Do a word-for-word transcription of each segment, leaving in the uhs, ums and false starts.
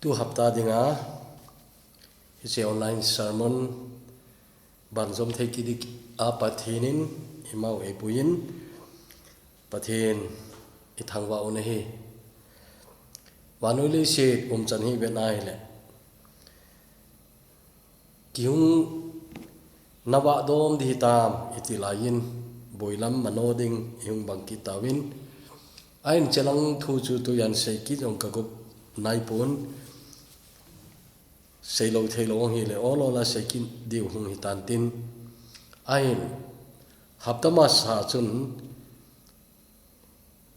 Tu hapta dinga hiche online sermon banjom thei kit ding a Pathen in imau eipuiyin, Pathen ithangvah u ahi. Vannoi leiset umchan hi vet ahile, kihung navah dom ding hitam iti laiyin, boilam mano ding ihung bang kit tauvin. Ahin chelang thu chu tujan sei kit jong kagop naipon, seilou theilou hile ol ol a sei kit diu hung hitan tin. Ahin hapta masa chun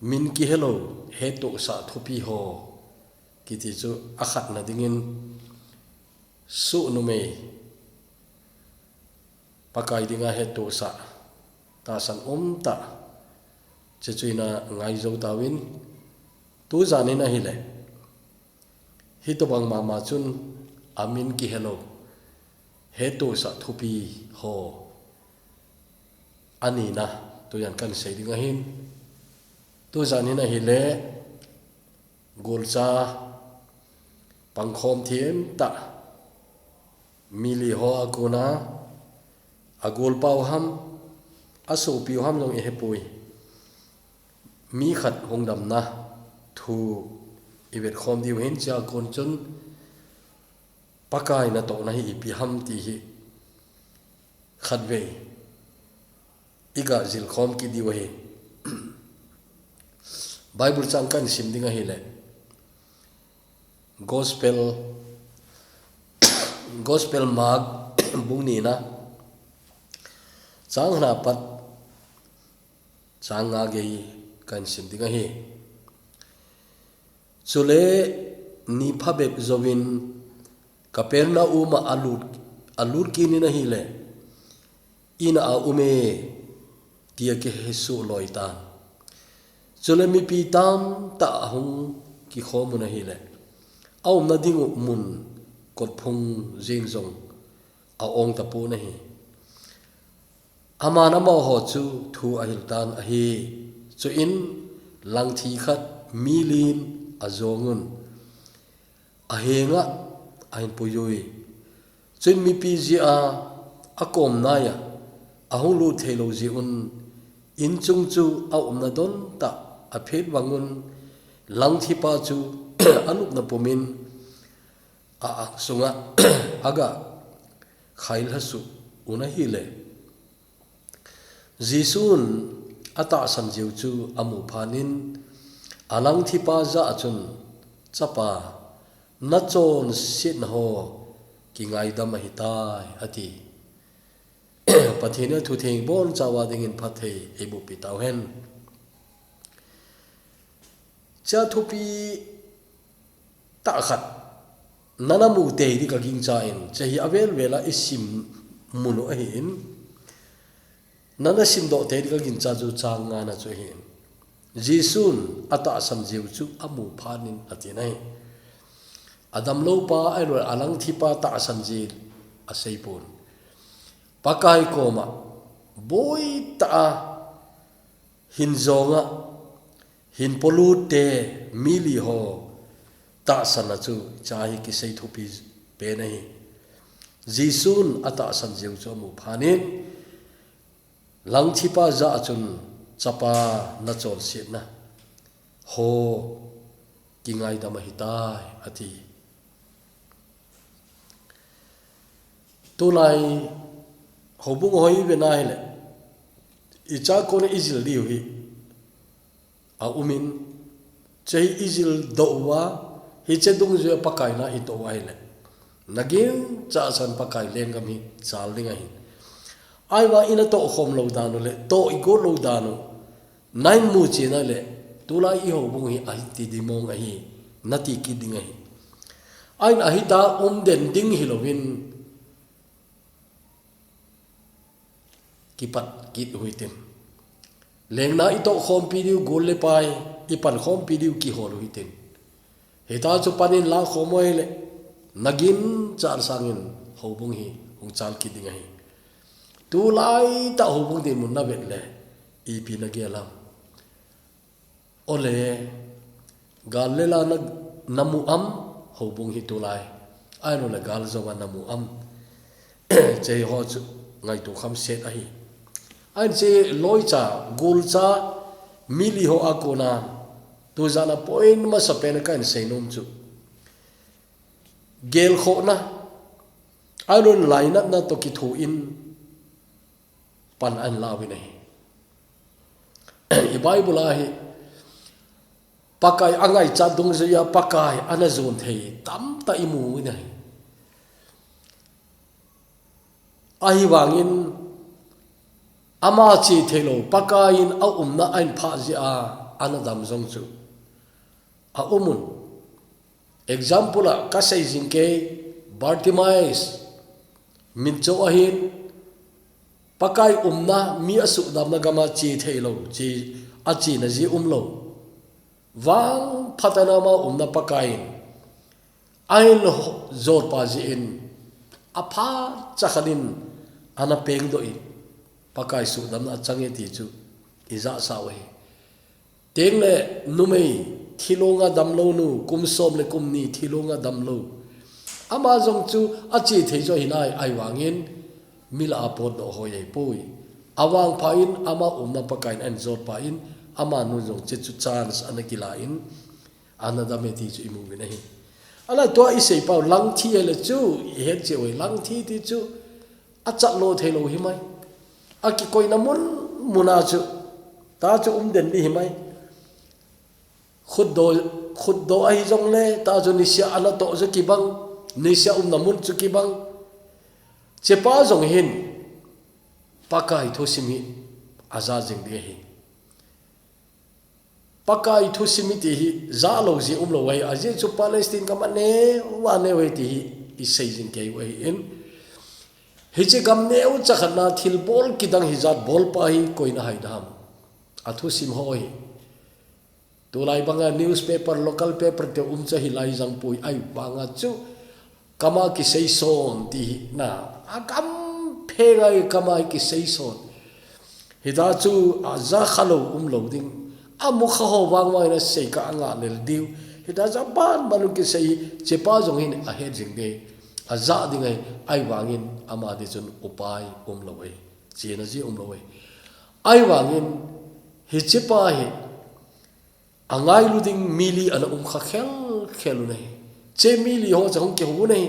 min kihelou hettohsah thupi ho kiti chu akhatna dingin, soh numei Pakai dinga hettohsah tahsan umtah, chuche chu ina ngaijou tauvin, tujan in ahile, hitobang mama chun amin kihelou hettohsah thupi ho anina tujan kahin sei ding ahin. Tujan in ahile, golcha pangkhom themtah, mi li ho a kona, agolpau ham, asopiu ham jong ihepoi, mi khat hung damna thu ivetkhom diu ahin, chua kon chun Pakai natohna hi ipi ham ti hi khatvei iga jilkhom kit diu ahi. Bible chang kahin sim ding ahile, Gospel, Gospel Mark bung nina, chang nga apat chang nga gei kahin sim ding ahi. Chule ni phabep jouvin Capernaum a alut, alut kit in ahile, ina a um e, tia kihesoh loi tan. Chule mipi tamtah ahung kikhom un ahile, aumna dingu mun kotphung jeng jong aong tapon ahi. Aman amaho chu thu ahil tan ahi. Chuin langthi khat mi lin ajong un, ahenga ahin puiyin. Chuin mipi jeh a akom naiya ahung lut theilou jeh un, inchung chu aumna dontah aphet vang un, langthipa chu alupna pumin a-ang sunga aga khailha suh un ahile, Jesun atahsan jiu chu amu phat in, alangthipa jah a chun, "Chapa, nachonsetna ho kingaidam ahitai," ati. Pathen in athutheng bonchauva dingin phatthei eiboh peh tauhen. Chua thupi tah khat nana mu tei ding kagingchan, chua hi avel vel a isim mun u ahin, nana simdoh tei ding kagingcha chu chang nga na chu ahin. Jesun atahsan jiu chu amu phat in ati ahi. Adamlou pa ahilou le alangthipa tahsan ji asei pon. Pakai koma boitah a hin jonga hin polut te mi li ho tahsan a chu chua hi kisei thupi pen ahi. Jesun atahsan jiu chu amu phat in, langthipa jah a chun, "Chapa, nachonsetna ho kingaidam ahitai," ati. Tulai houbung ho ivet na ahile, icha kona ijil diu hi aumin, chua hi ijil doh uva, hiche dungjuia Pakai na itoh uva ahile, naginchat san Pakai lenggam hi chal ding ahin. Ahivang ina tohkhom lou dan u le toh igot lou dan u nahin muchen ahile, tulai ihoubung hi ahiti ding mong ahi, nati kit ding ahi. Ahin ahita umden ding hilouvin, kipat kit u hitin. Lengna itohkhompi diu gol le pai, ipankhompi diu kihol u hitin. Hita chu panin lakhom u ahile, naginchat sangin houbung hi hung chal kit ding ahi. Tulai tah houbung dinmun navet le, ipi nagel am? Ole, gal le la na, namu am? houbung hi tulai. Ailo le gal jong ana mu am. Hiche ho chu ngaito kham set ahi. Ahin hiche loicha, gulcha, mi li ho a kona, tujan a point masapen a kahin seinom chu, gelkhohna, ailo le lainatna toh kithoin pan ahin lauvin ahi. I Bible a hi, Pakai angaichat dungjuia Pakai ana jon thei tamtah imu uvin ahi. Ahivangin ama che theilou, Pakai in aumna ahin phah jeh a ana dam jong chu aumun. Example a kasei jing kei, Bartimaeus mitcho ahin, Pakai umna, mi asuhdamna gam a che theilou, che, achena jeh umlou. Vangphat a ama umna Pakai in ahin jotpa jeh in, aphat chakhat in ana pengdoh in, Pakai suhdamna achang e ti chu ijahsau ahi. Tengle numei thilong a damlou nu, kum som le kum ni thilong a damlou, ama jong chu ache thei jo hinai, ahivangin mi lah a potdoh hoi ahipoi. Avangpha in ama umna Pakai in ahin jotpa in, amanu jong hiche chu chance ana kila in, ana dam e ti chu imu uvin ahi. Ahinla tua isei pau langthi ahile chu ihet cheh uve, langthi ti chu achat lo theilou himai. Akikoina mun mun a chu, ta chu umden ding himai. Khutdoh, khutdoh ahi jongle, ta chu niseh a ana toh chu kibang, niseh a umna mun chu kibang. Hichepa jong hin Pakai thusim hi aja jing ding ahi. Pakai thusim hiti hi jalou jeh umlou ahi, ajeh chu Palestine gam aneo aneo ahi ti hi isei jing kei u ahin. Hiche gam neocha khat na thilbol kidang hijat bolpa hi koi in ahai dem? Athusim ho hi. Tulai banga newspaper, local paper te um chu hilai jang poi, ahivanga chu kama kisei son ti hi na, agam phe ngai kama kisei son. Hita chu aja khalou umlou ding. Amukha ho vangvang in asei kha angah lel diu. Hita chu aban ban u kisei, hichepa jong hin ahet jing ding. Aja ding ahi, ahivangin ama ti chun upai umlou ahi. Chena jeh umlou ahi. Ahivangin hichepa hi angailu ding mi li ana um kha khel khel u ahi. Hiche mi li ho chu ahung kihou u ahi.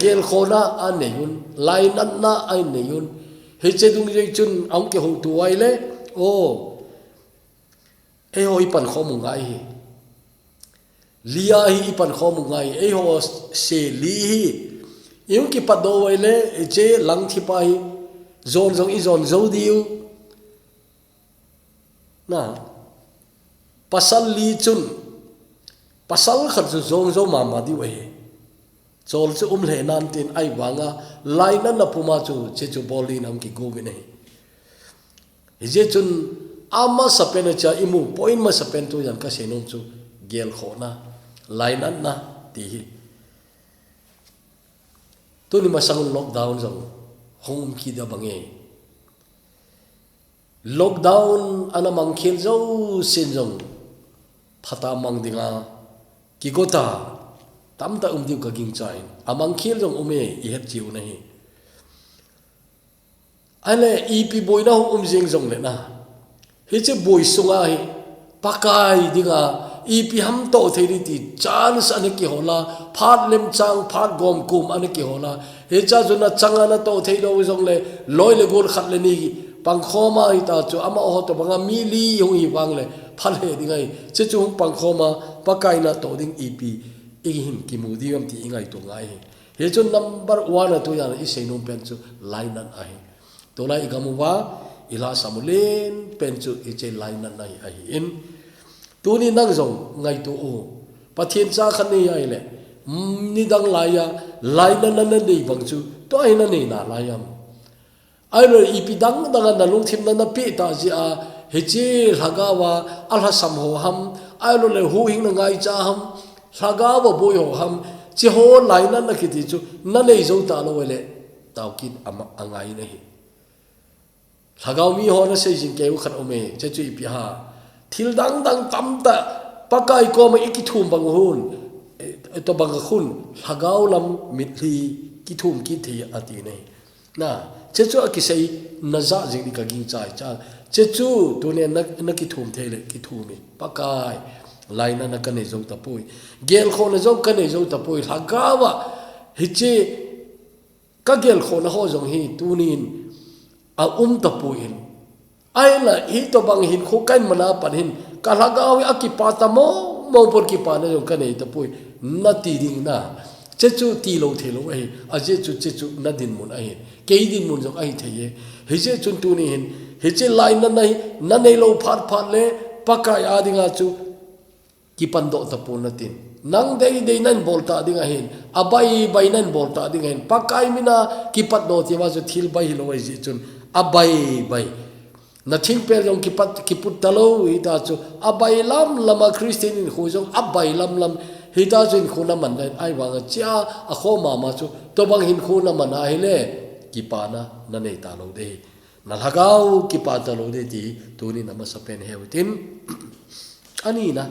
Gelkhohna anei un, lainatna anei un. Hiche dungjui chun ahung kihouto uva ahile, o, eiho ipankhom u ngai ahi. Li a hi ipankhom u ngai ahi, eiho se li hi. Ihung kipatdoh uva ahile, hiche langthipa hi jon jong ijon jou diu. Na, pasal li chun, pasal khat chu jon jou mama diu ahi. Chol chu um lheh nan tin, ahivanga lainatna puma chu hiche chu bol dingin ahung kigo uvin ahi. Hijeh chun amasapen a hichea imu point masapen tujan kasei nom chu gelkhohna, lainatna ti hi. Tuni masang un lockdown jong hung um kit abang e. Lockdown ana mangkhel jousen jong phatah a mang dinga kigo ta tamtah um diu kagingchan, amangkhel jong um e, ihet cheh u ahi. Ahile ipi boina hung um jeng jongle na, hiche boi sunga hi Pakai dinga ipi ham toh thei ding ti chance ana kihol a, phat lemchang, phat gomkom ana kihol a. Hichea chu nachanga natoh thei lou jongle, loi le gol khat le ni pangkhom a hita chu amaho tobanga mi li hung hi vangle phalheh ding ahi. Hiche chu hung pangkhom a, Pakai natoh ding ipi ihin kimu diu ham ti ingaito ngai ahi. Hichun number one a tujan a isei nom pen chu lainat ahi. Tulai igam uva ilhahsam u lenpen chu hiche lainatna hi ahin. Tuni nang jong ngaito u. Pathen cha khat nahi ahile, mm, nidang laiya lainatna nanei bang chu tua hi nanei nalai ham? Ahilou le ipi dang dang a nalungthim na napeh tah jeh a hiche lhagao a alhasam ho ham, ahilou le huhhingna ngaicha ham, lhagao a boi ho ham, hiche ho lainatna kiti chu nanei jou talou le taokit ama angai nahi. Lhagao mi ho nasei jing kei u khat aume, hiche chu ipi ham? Thil dang dang tamtah Pakai koma ikithum bang u hon, eh, Tobang a khun, lhagao lam mitlhi kithum kit thei ati nei. Na, chechu a kisei na ja jing ni ka ging chai cha. Chechu tuni na, na kithum thei le, kithum in. Pakai, lainatna ka nei jou tapoi. Gelkhohna jou ka nei jou tapoi. Lhagao a, hiche ka gelkhohna ho jong hi tunin a um tapoi in. Ahinla, hitobang hinkho ka hin man a pat hin, ka lhagao hi a kipa ta mong mong pon kipana jong ka nei tapoi, na ti ding na. Chechu tilou theilou ahi, ajeh chu chechu na dinmun ahi. Kei dinmun jong ahi thei e. Hijeh chun tuni hin, hiche lainatna hi, na neilou phat phat le, Pakai a dinga chu, kipan doh tapon natin. Nang dei dei nan bol ta ding ahin. A bai bai nan bol ta ding ahin. Pakai mina kipat doh ti va chu thil bai hilou ahi jeh chun. A bai bai. Na thingpel jong kipat kiput talou hita chu. A bai lam lam a Christian hinkho jong a bai lam lam. Hita chu hinkho na man dan ai vang a chia a kho mama chu. Tobang hinkho na man ahile. Kipana na nei talou dei. Na lhagao kipa talou dei ti tuni na masapen heu tin. Ani na.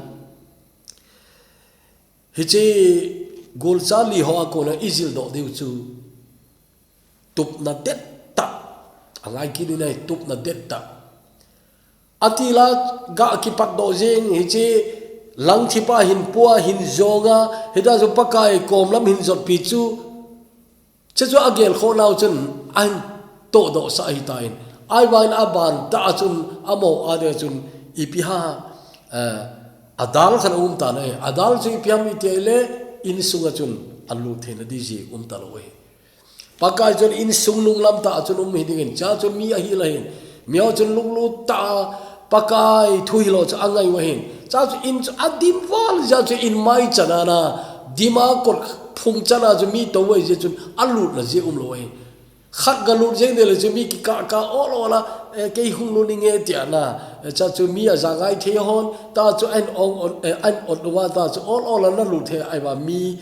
Hiche golcha li ho a kona i jil doh diu chu. Tupna det ta. A ngai kit ni nai tupna det ta. Ati la ga kipat doh jing hiche langthipa hin pua hin jonga. Hita chu Pakai kom lam hin jot pi chu. Chechu a gelkhoh nau chun a hin toh doh sah ahi ta in. Ai vang a ban ta a chun a mo a de chun ipi ha, eh, a dal khan um ta na e. A dal chu ipi ham iti le insunga chun a lut theina di ji um talou e. Pakai chun insung nung lam ta a chun um hi ding in. Cha chun mi ahi la hin. Mi ho chun lunglut ta Pakai thu hilou chu a ngai u ahin. Cha chu in chu a dim val ja chu in mai chana na. Dim a kot phung chana chu mi to vai je chun a lut na je um lou ahin. Khat ga lut jeng de le chu mi ki ka ka ol ol a, eh, kei hung lut ni nge tia na. Eh, cha chu mi a ja ngai thei hon. Ta chu an ong on, eh, an ot wa ta chu ol ol a na lut thei ai va mi,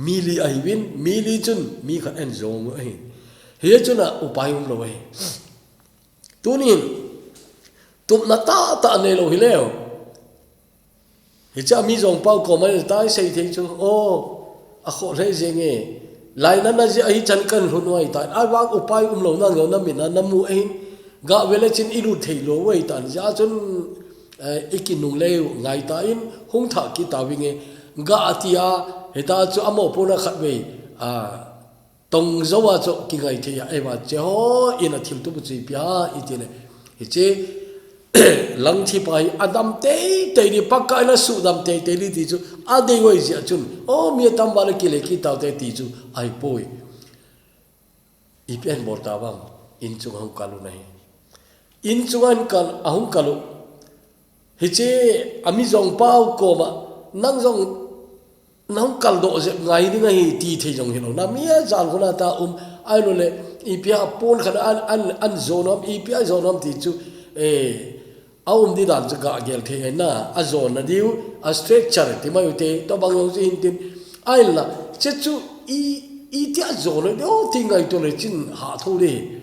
mi li ahi vin. Mi li chun mi khat an jong u ahin. Hi chun a upai um lou ahin. Tunin, tupna tah tah nei lou hi leu. Hiche a mi jong pau koma tai sei thei chu, o, a kho lheh jeng e. Lainatna jeh a hichan kan lhun u ahi tan. Ai vang upai um lou nang lou na min a na mu ahin. Ga ve le chin i lut thei lou u ahi tan. Jeh chun, eh, i kinung leu ngai ta in, hung thah kit ta vinge. Ga ati a, hita chu a mo pona khat vei. A, Tong jou a chu kingai thei a, ei va che ho in a thil tup chu ipi ham iti le. Hiche, langthipa hi a dam tei tei ni, Pakai na sudam tei tei ni ti chu, a dei u ahi jeh chun, o mi a tam va le kile kit tau te ti chu, ahi poi. Ipi a hin bol ta vang, in chung a hung kal u na hi. In chung a hin kal, a hung kal u. Hiche, a mi jong pau koma, nang jong Nang kal doh jep ngai ding ahi ti thei jong hilou. Na mi a jal khuna ta um, ahilou le, ipi a pon khat an, an, an jon ham, ipi a jon ham ti chu, eh, a um di dan chu ga gel thei na, a jonna diu, a structure ti mai u te, tobang jong chu hin tin. Ahinla, che chu i, iti a jon u, o ti ngai to le chin ha tho le.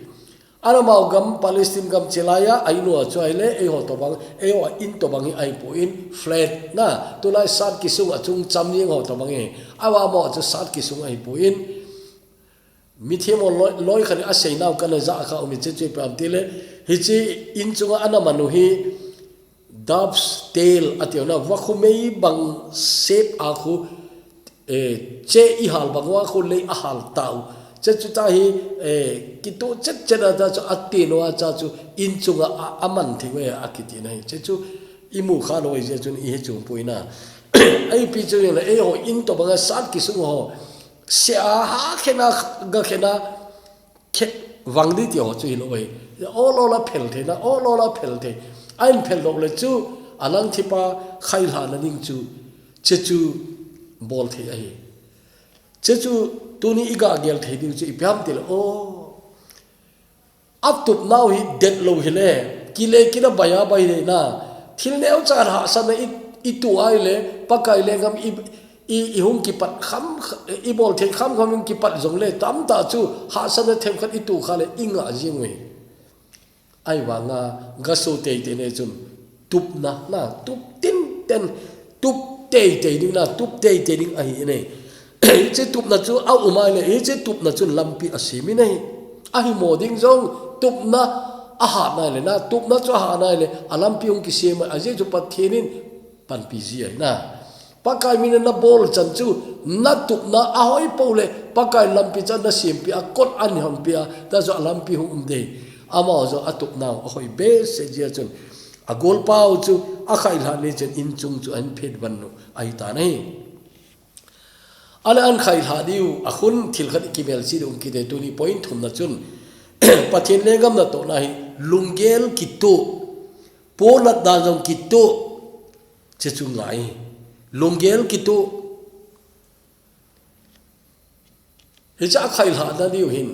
Anamau gam Palestine gam chelai a, a inu a chu ahile, eiho tobang, eiho a in tobang hi ahi poi, flat na, tulai sat kisung a chung cham jeng ho tobang hi, a va mo chu sat kisung ahi poi. Mithem ho loi, loi khat in a seinau kana ja kha um in che chu ipi ham ti le, hiche in chunga ana man u hi, Dove's tail, ati u na, vakhu mei bang shape a khu, eh, che i hal bang uva khu lei a hal ta u. Che chu ta hi, eh, kitu chet chet a ta chu a tin uva cha chu in chunga a, a man thei uve a kiti na hi. Che chu i mu kha lou uve che chun i he chung poi na. Ipi chu le, eiho in tobang a sat kisung ho. Se a ha khen a ga khen a Khet vang di ti ho chu hilou uve. Ol ol a phel thei na, ol ol a phel thei. A in phel lou le chu, a langthipa khailhahna ding chu, che chu bol thei ahi. Che chu tuni i ga gel thei diu chu ipi ham ti le, o. A tup nau hi det lou hi le, kile kit a bai a bai le na. Thil neocha hahsatna i, i tu ahile, Pakai lenggam i, I, i hung kipat kham, i bol thei kham kham hung kipat jong le, tamtah chu hahsatna themkhat i tu kha le, i ngah jing uve. Ahivanga, ga so tei tei ne chun, tupna, na, tup tin ten, tup teitei ding na, tup teitei ding ahi e. Hiche tupna chu a um ahile, hiche tupna chun lampi asem e. Ahimo ding jong tupna ahat nai le na, tupna chu ahat nai le, a lampi hung kisem e, ajeh chu Pathen in panpi ji ahi na. Pakai min a nabol chan chu, natupna ahoi pou le, Pakai lampi chan nasempi a, kot ahin honpi a, ta chu a lampi hung um ding. Ama jong atupna ahoi behseh jeh chun, agolpau chu akhailhah ni chun inchung chu ahin phet van u ahi tan ahi. Ale ahin khailhah diu, akhun thil khat i kimelchih diu kiti tuni point thumna chun, Pathen lenggam natohna hi lunggel kituh, ponat dan jong kituh, hiche chu ngai. Lunggel kituh. Hiche a khailhah na diu hin,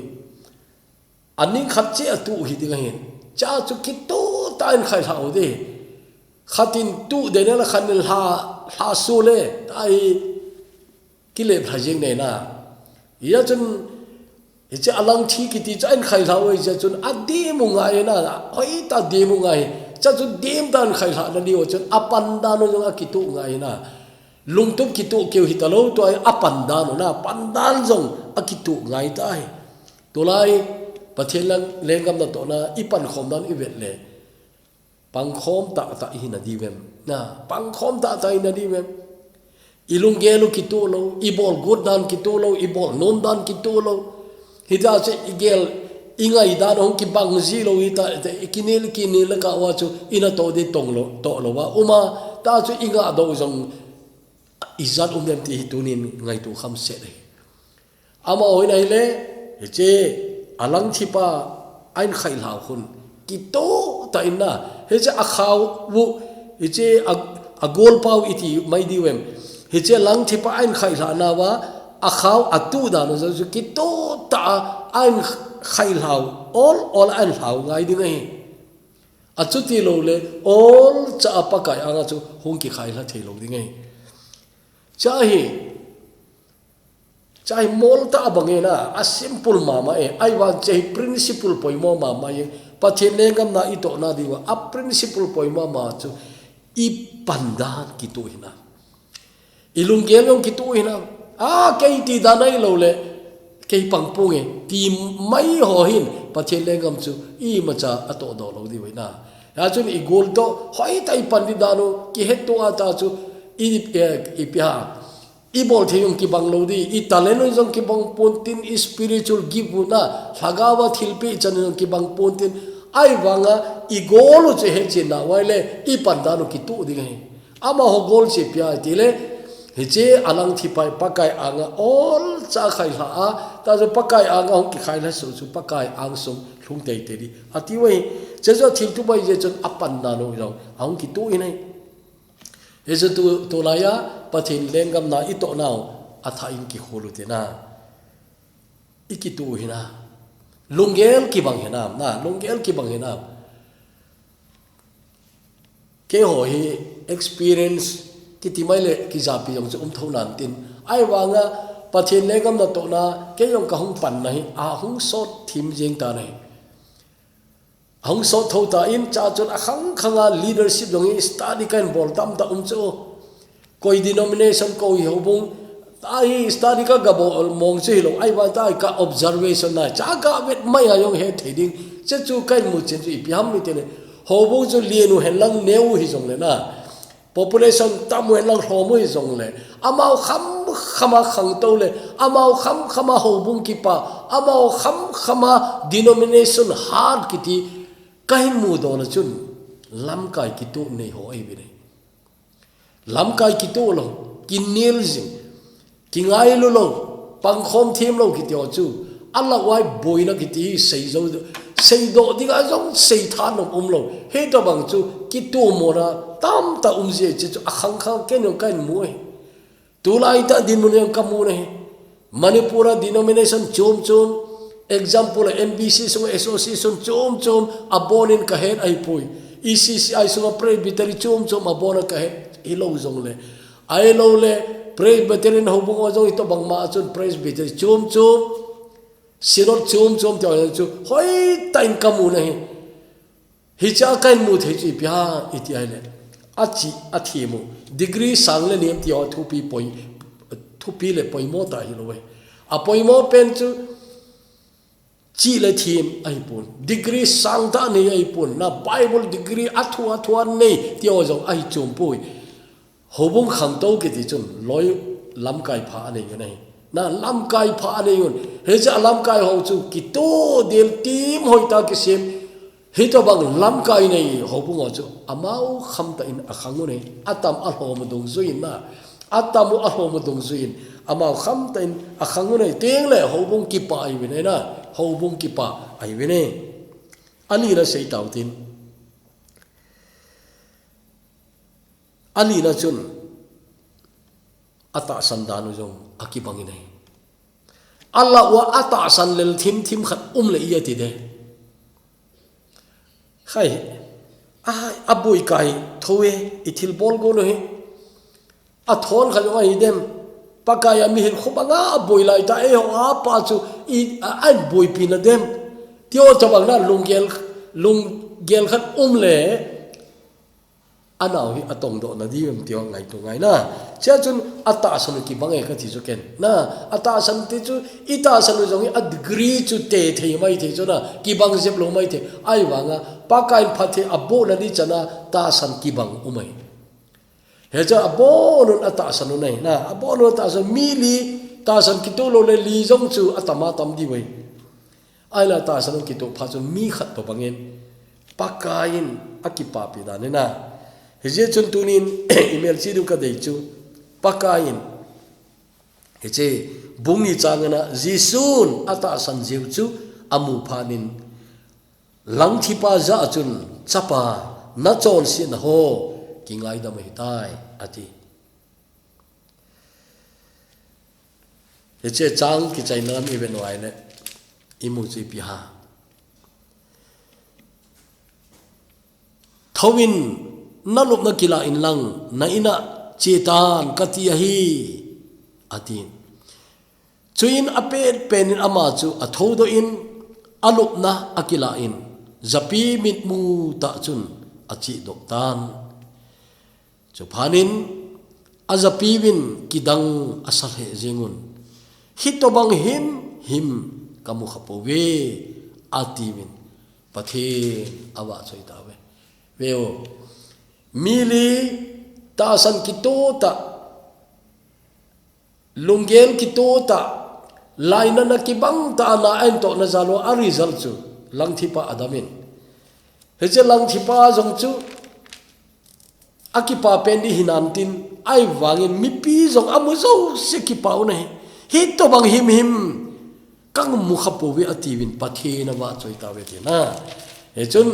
aning khat cheh a tuh hi ding ahin. Hiche chu kituh tah in khailhah u ding. Khat in tuh den le khat in lha, lha su le, ahi kilep lha jeng nei na. Hia chun, hiche a langthi kiti chu ahin khailhah u ahi jeh chun, adim u ngai na, hoitah dim u ngai. Hiche chu dim tah in khailhah na diu chun, apan dan u jong akituh ngai na. Lungtup kituh keu hita lou, tua hi apan dan u na, pan dan jong akituh ngai tai. Tulai, Pathen lang lenggam natohna, i pankhom dan i vet le. Pangkhom tahtah i hi na diu vem. Na, pangkhom tahtah i hi na diu vem. I lunggel u kituh lou, i bol got dan kituh lou, i bol nom dan kituh lou. Hita chu i gel, i ngai dan hung kibang ji lou, hita, i kinel, kinel le kah uva chu, i natoh ding tong lou, toh lou va. Um a, ta chu i ngah doh jong, ijat um dem ti hi tunin ngaito kham set ahi. Amaho in ahile, hiche a langthi pa ahin khailhah u khun kituh tah in na, hiche a khao u, hiche a, agolpau iti mai diu vem. Hiche langthi pa ahin khailhah nauva, a khao a tuh dan u jong chu kituh tah a ahin khailhah u, ol ol a ahin lhah u ngai ding ahi. Achuti lou le, ol cha a Pakai anga chu hung kikhailhah thei lou ding ahi. Hiche hi, hiche hi mol tah a bang e na, a simple mama e, ahivang hiche hi principle poimo mama e, Pathen lenggam na i tohna diuva, a principle poimo mama chu i pan dan kituh hi na. I lunggel jong kituh hi na. A, kei ti dan ahilou le, kei pang ponge, ti mai ho hin, Pathen lenggam chu imacha atoh doh lou diu ahi na. Hia chun i gol toh, hoitah i pan ding dan u, kihetto a ta chu, i, eh, ipi ham. I bol thei jong kibang lou ding, i talent u jong kibang pon tin, i spiritual gift u na, lhagao a thilpeh chan u jong kibang pon tin, ahivanga i gol u chu hetchen nauva ahile, i pan dan u kituh ding ahi. Amaho gol chu ipi ham itile, hiche a langthi pa hi Pakai anga ol cha khailhah a, ta chu Pakai anga hung kikhailhah soh chu Pakai ang sung lhung teitei ding. Ati uve, hiche chu thil tup ahi jeh chun a pan dan u jong ahung kituh ahi. Hichu tu, tulai a, Pathen lenggam na i toh nau, athah in kikhol u te na. I kituh hi na. Lunggel kibang hi na, na, lunggel kibang hi na. Keiho hi experience kiti mai le kijapi jong chu um tho nan tin. Ahivanga Pathen lenggam natohna, kei jong kahung panna hi, ahung sot thim jeng tan ahi. Ahung sot tho tan, cha chun akhang khanga leadership jong hi study kahin bol tamtah um chu. Koi denomination koi houbung, ahi study ka gabol mong chu hilou, ahivang ta ka observation na, cha ka vet mai a jong hethei ding, hiche chu kahin mu chen chu ipi ham itile. Houbung chu len u henlang neo u hijongle na. Population tam u henlang lhom u hijongle, amaho kham khama khangtou le, amaho kham khama houbung kipa, amaho kham khama denomination hat kiti, kahin mudoh na chun, lamkai kituh nei ho ahi uve. Lamkai kituh lou, kinel jing. Kingailu lou, pangkhom them lou kiti ho chu, alah uva boina kiti hi seijo, seidoh ding a jong seitha nom umlou. Hitobang chu kitomona tamtah um jeh chu akhang khang ken jong kahin mu ahi. Tulai tah dinmun jong kamu ahi. Manipur a denomination chom chom, example a M B C sung association chom chom, abonin kahet ahipoi. E C C I sunga Presbytery chom chom, abona kahet hilou jongle. Ahilouleh, Presbyterian houbung a jong hitobang ma a chun Presbytery chom chom, Synod chom chom ti ho chu hoitah in kamu ahi. Hiche a kahin mu thei chu ipi ham iti ahile, achi, athem u, Degree sang le nem ti ho thupi poi, thupi le poimo ta hi lo e. A poimo pen chu chi le thim ahi pon. Degree sang ta nei ahi pon. Na Bible degree a thu a thu a nei ti ho jong ahi chom poi. Houbung khangtou kiti chun loi lamkai pha anei ngen ahi. Na lamkai pha anei ngun. Hiche a lamkai ho chu kito del tim hoi ta kisem. Hitobang lamkai nei houbung ho chu amau kham ta in akhang un ahi. Atam alhom dungjuiyin na. Atam u alhom dungjuiyin. Amau kham ta in akhang un ahi. Teng le houbung kipa ahi vin ahi na. Houbung kipa ahi vin ahi. Ani na sei tau tin. Ani na chun atahsan dan u jong akibang in ahi. Ala wa atahsan lel thim thim khat um le i ati de. Khai, a, aboi kai tho e, i thil bol go no he. A thon kha jong ahi dem. Pakai a mihem khop anga aboi lai ta, eiho a pa chu i, a, an boipi na dem. Ti ho chabang na lunggel, lunggel khat um le, anau hi atong doh na di em ti ho ngaito ngai na. Chia chun atahsan u kibang e kati chu ken. Na, atahsan ti chu, i tahsan u jong hi a degree chu te thei mai thei chu na, kibang jep lo mai thei. Ahivanga, Pakai in phatthei aboh na di chana tahsan kibang um ahi. Hiche abonun atahsan u nei, na, abonun atahsan mi li, tahsan kitoh lou le li jong chu atam atam diu ahi. Ahinla tahsan u kitoh phat chun mi khat tobang in, Pakai in akipapi dan ahi na. Hijeh chun tunin i melchih diu kadei chu, Pakai in, hiche bung ni chang nga na, Jesun atahsan jiu chu amu phat in, Langthipa jah a chun, Chapa, nachonsetna ho kingaidam ahitai, ati. Hiche chang kichaina lam i vet u ahile, i mu chu ipi ham. Thouvin, nalupna kilah in lang, na in a chetan kati ahi, ati. Chuin apet pen in ama chu athoudoh in, alupna akilah in, japi mitmu tah chun achedoh tan. Chuphat in, ajapiuvin kidang asa lheh jengun, Hitobang himhim kamu khapouve, atiuvin, Pathen avahchoi tauve. Ve o, mi li tahsan kitoh tah, lunggel kitoh tah, lainatna kibang tah a na ahin tohna jal uva result chu langthipa adam in. Hiche langthipa jong chu akipa pen di hinam tin, ahivangin mipi jong amu jouse kipa u ahi. Hitobang himhim kamu khapouve atiuvin Pathen avahchoi tauve tina. Hichun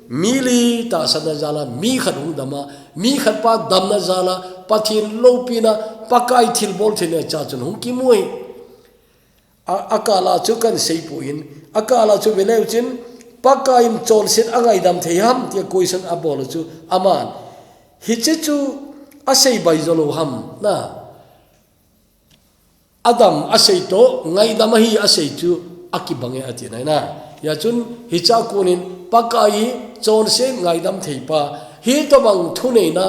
mi li tahsanna jal a mi khat hung dam a, mi khat pa damna jal a, Pathen loupina, Pakai thilbol theina cha chun hung kimu ahi. A, akal a chu kahin seipoi, akal a chu veleu chun, Pakai in chonset angaidam thei ham tia question abol u chu aman, hiche chu asei bai jou lou ham, na. Adam asei toh, ngaidam ahi asei chu akibang e ati nai na. Hijeh chun hiche a konin Pakai hi chonset ngaidam theipa, hitobang thuneina,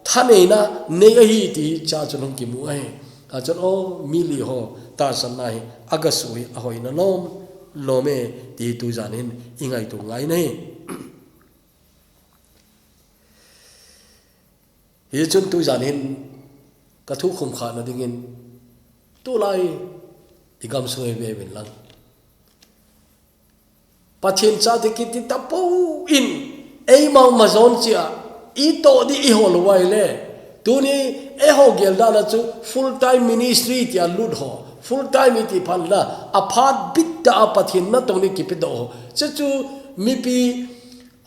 thaneina nei ahi ti cha chun hung kimu ahi. Achun o mi li ho tahsanna hi agasuh hi ahoina lom lom e ti tujan hin i ngaito ngai nahi. Hichun tujan hin ka thukhum khana dingin tulai i gamsung hi ve uvin lang. Pathen chate kiti tapou in eima majon chia i toh di i hol uva ahile. Tuni eiho gel dan a chu full time ministry tia lut ho. Full time iti phat la aphat bit tah a Pathen natong ni kipedoh ho. Chuchu mipi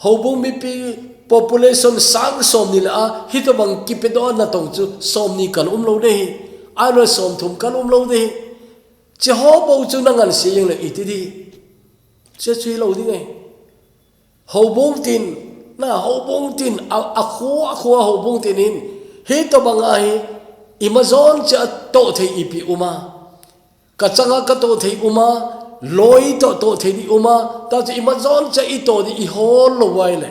Houbung mipi population sang somni lah a, hitobang kipedoh a natong chu somni kal um lou ding ahi. Ahilou le somthum kal um lou ding ahi. Hiche ho bou chu na ngansi jeng le iti ding. Hiche chu hilou ding ahi. Houbung tin, na houbung tin, a, akho, akho houbung tin hin. Hitobang a hi, imajon cheh a toh thei ipi um a. Ka changa ka toh thei um a, loi toh toh thei ding um a, tachu imajon cheh i toh ding i hol lou uva ahile.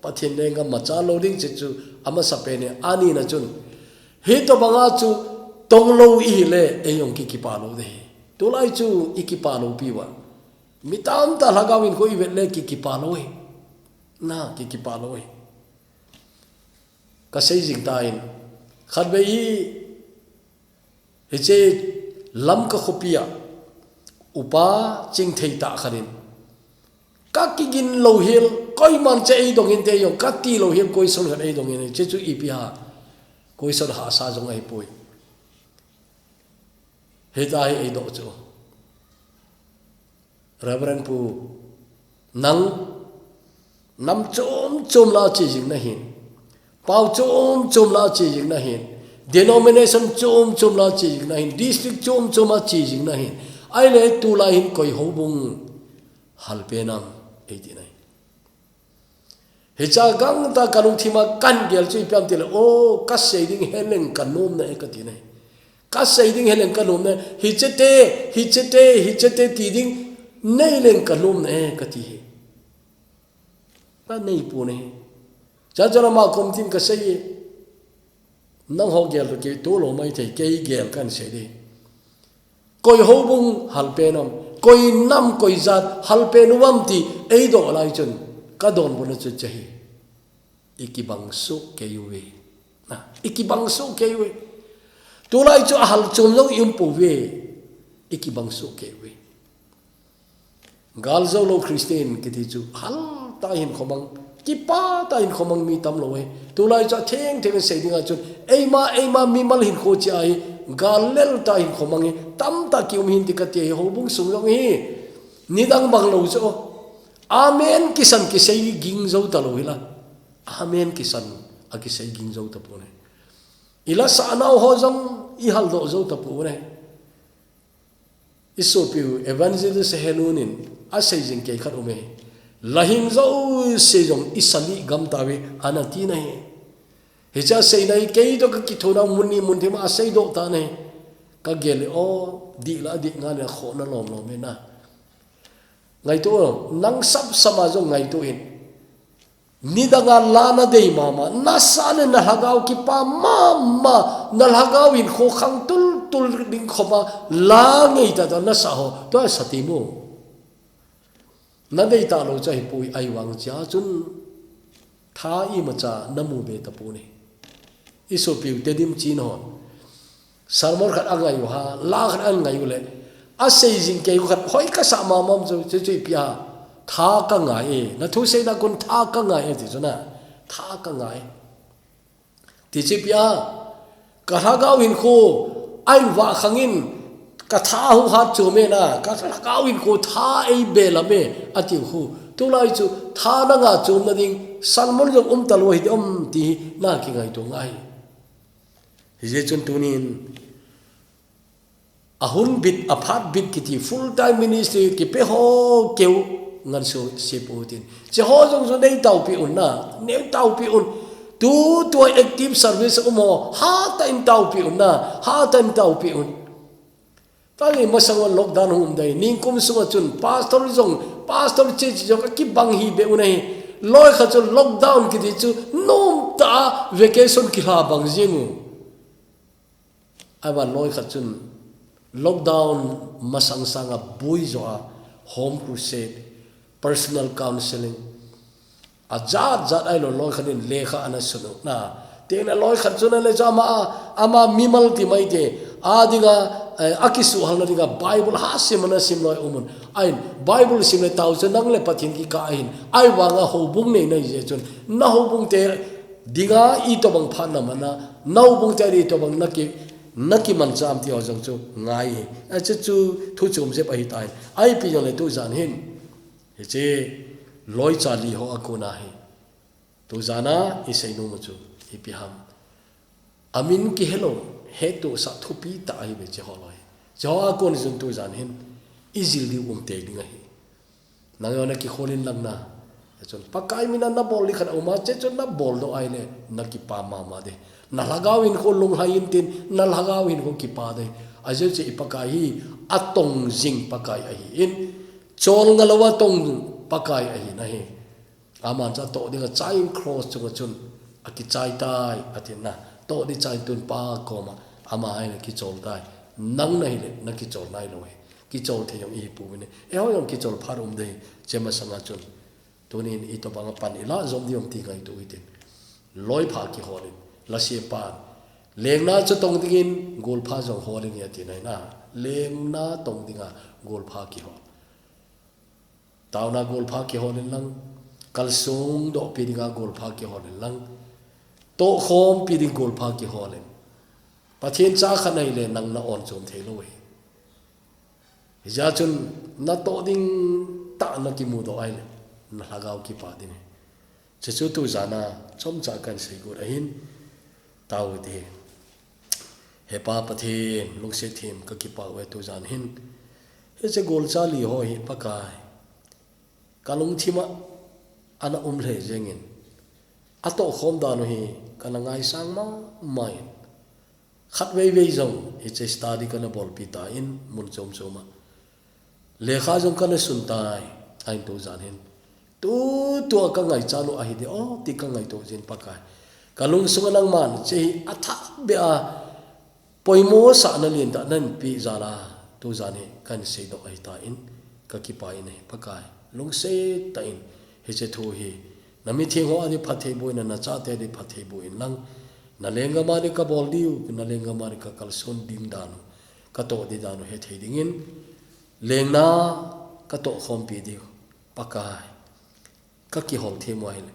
Pathen lenggam macha lou ding chu chu amasapen e. Anina chun, hitobanga chu tong lou ihile, ei jong ki, kipa lou ding ahi. Tulai chu i kipa lou piuva. Mi tamtah lhagao hinkho i vet le ki, kipa lou ahi. Na, ki, kipa lou ahi. Ka sei jing tan, khatvei hi, hiche Lamka khopia upa chingthei tah khat in, ka kigin louhel, koiman che ei dong inte jong, kati louhel, question khat ei dong in, hiche chu ipi ham, question hahsa jong ahipoi. Hita hi ei doh chu. Reverend Pu, nang nam chom chom lah a che jing nahin, pao chom chom lah a che jing nahin, denomination chom chom lah a che jing nahin, district chom chom a che jing nahin, ahile tulai hin koi houbung halpen ham, eiti nahi. Hiche gangtah a ka lungthima kagel chu ipi ham tile, o, ka sei ding heleng ka nom nai e kati nai. Ka sei ding heleng ka nom nai. Hiche te, hiche te, hiche te ti ding nei leng ka nom nai e kati hi. Ka nei poi nai. Chuche chun ama kom tin ka sei e. Nangho gel toh kitoh lou maithei, kei gel kahin sei ding. Koi houbung halpen ham, koi nam, koi jat halpen uvam ti ei doh lai chun, ka donbutna chu hiche ahi. I kibang soh kei uve. Na, i kibang soh kei uve. Tulai chu ahal chom jong i um pouve. I kibang soh kei uve. Gal jou lou Christian kiti chu hal tah a hinkho mang, kipa tah a hinkho mang mi tam lou e. Tulai chu atheng theng sei dinga chun, eima, eima mimal hinkho chu ahi, gal lel tah a hinkho mang hi, tamtah kium hin ti kati hi, houbung sung jong hi. Nidang bang lou chu. Amen kisan kisei ging jou talou hi la. Amen kisan a kisei ging jou tapoi nai. I lasah nau ho jong i haldoh jou tapoi nai. I sopiu Evangelist Henun in asei jing kei khat um e. La hing jouse jong i salih gam tauve, ana ti nai. Hiche asei nai, kei toh ka kithona mun ni mun thim a asei doh tan ahi. Ka gel e, o, dih la dih ngal e, khohna lom lom e na. Ngaito, nang sapsap a jong ngaito in. Nidang a la nadei mama, nasa le na lhagao kipa mama, na lhagao hinkho khang tul tul ding khop a la ngei tah tah nasa ho, tua sa ti mo. Nadei talou chu ahipoi, ahivang chea chun tha imacha namu be tapoi nai. I sopiu Tedim Chin hon sermon khat angai u ha, la khat angai u le, asei jing kei u khat hoi kasa mama chu, chu, chu ipi ham, tha kangai e, na thuseina kon tha kangai e ti chu na, tha kangai. Ti chu ipi ham, ka lhagao hinkho ahin vah khang in, ka tha hu hat chom e na, ka lhagao hinkho tha ei be lam e, atiu khu. Tulai chu tha nanga chomna ding sermon jong um talou hi ding ham ti hi na kingaito ngai. Hijeh chun tunin, ahung bit, aphat bit kiti full time ministry kipe ho keu ngan su se pu tin. Hiche ho jong jong nei taopi un na, nei taopi un. Tu, tua active service um ho, hatah in taopi un na, hatah in taopi un. Tani masang a lockdown hung um dai, ningkum sunga chun, pastor jong, pastor che che jong, akibang hi be u nai. Loi khat chun lockdown kiti chu, nom tah a vacation kila bang jing u. Ahivang loi khat chun lockdown masang sanga bui jo a home crusade, personal counseling, ajat jat ahilou loi khat in lekha ana sun u na. Teng le loi khat chun ale chu ama, ama mimal ti mai te, a dinga, eh, akisuhhalna dinga Bible ha sim ana sim loi um un. Ahin Bible sim le tao chu nang le Pathen kikah ahin. Ahivanga houbung nei nai jeh chun, na houbung te dinga itobang phat na mana, na houbung te itobang naki, naki manchah am ti ho jong chu ngai hi. Achu chu thu chom jep ahi tai. Ipi jong le tujan hin, hiche loicha li ho a kona hi, tujan a i seinom u chu ipi ham, amin kihelou, hettohsah thupi tah ahi ve hiche ho loi. Hiche ho a kon chun tujan hin i jil diu um tei ding ahi. Nang jong na kikhol in lang na. Chun Pakai mina na bol ding khat a um a, hiche chun na bol doh ahile na kipa mama ding. Na lhagao hinkho lunglhai in tin, na lhagao hinkho kipa ding. Ajeh chu i Pakai hi atong jing Pakai ahin, cholngah louva tong Pakai ahi nahi. Aman chu atoh dinga chai in cross chunga chun akichai tai, atina. Toh ding chai in tun Pa koma ama ahin akichol tai. Nang nahile, nakichol nailou hi. Kichol thei jong ihi pouvin. Eiho jong kichol phat um ding, hiche masanga chun. Tunin itobanga pan ilah jom ding ham ti ngaito hitin. Loi pha kiholin, lasiam pan. Lengna chu tong dingin, golpha jong hol inge atina. Lengna tong dinga, golpha kihol. Taona golpha kiholin lang, kalsong dohpi dinga golpha kiholin lang, tohkhompi ding golpha kiholin. Pathen cha khat nahile nang na-on chom theilou hi. Hijeh chun natoh ding tah nakimudoh ahile, nalhagao kipah ding hi. Chuchu tujana chomcha kahin seigot ahin, tao hite. He Pa Pathen, lungset them kakipah uve tujan hin. Hiche golcha li ho hi Pakai, kalungthima ana um lheh jengin, atohkhom dan u hi kana ngaisang mama in. Khatvei vei jong hiche study kana bolpi tan mun chom choma, lekha jong kana sun tai, ahin tujan hin. Tutua kangaichat u ahi ding o ti kangaito jin Pakai. Kalungsunga nangman hiche hi athahbeh a poimosahna lentah nahin peh jal a, tujan hi kahin seidoh ahitan, kakipah in ahi Pakai. Lungset tah in hiche thu hi namitheng ho adin phatthei boh in, nachate adin phatthei boh in lang, nalenggam a ding kabol diu, nalenggam a ding kakalson ding dan u, katoh ding dan u hethei dingin, lengna katohkhompi diu, Pakai, kakihol them u ahile,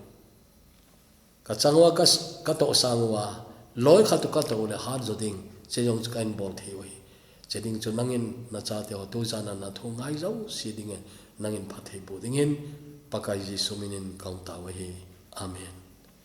kachang uva, ka, katohsang uva, loi khat u katoh le hatjo ding, hiche jong chu kahin bol thei u ahi. Hiche ding chu nangin nachate ho tujana nathu ngai jouse dingin, nangin phatthei boh dingin, Pakai Jesu minin kahung tao u ahi. Amen.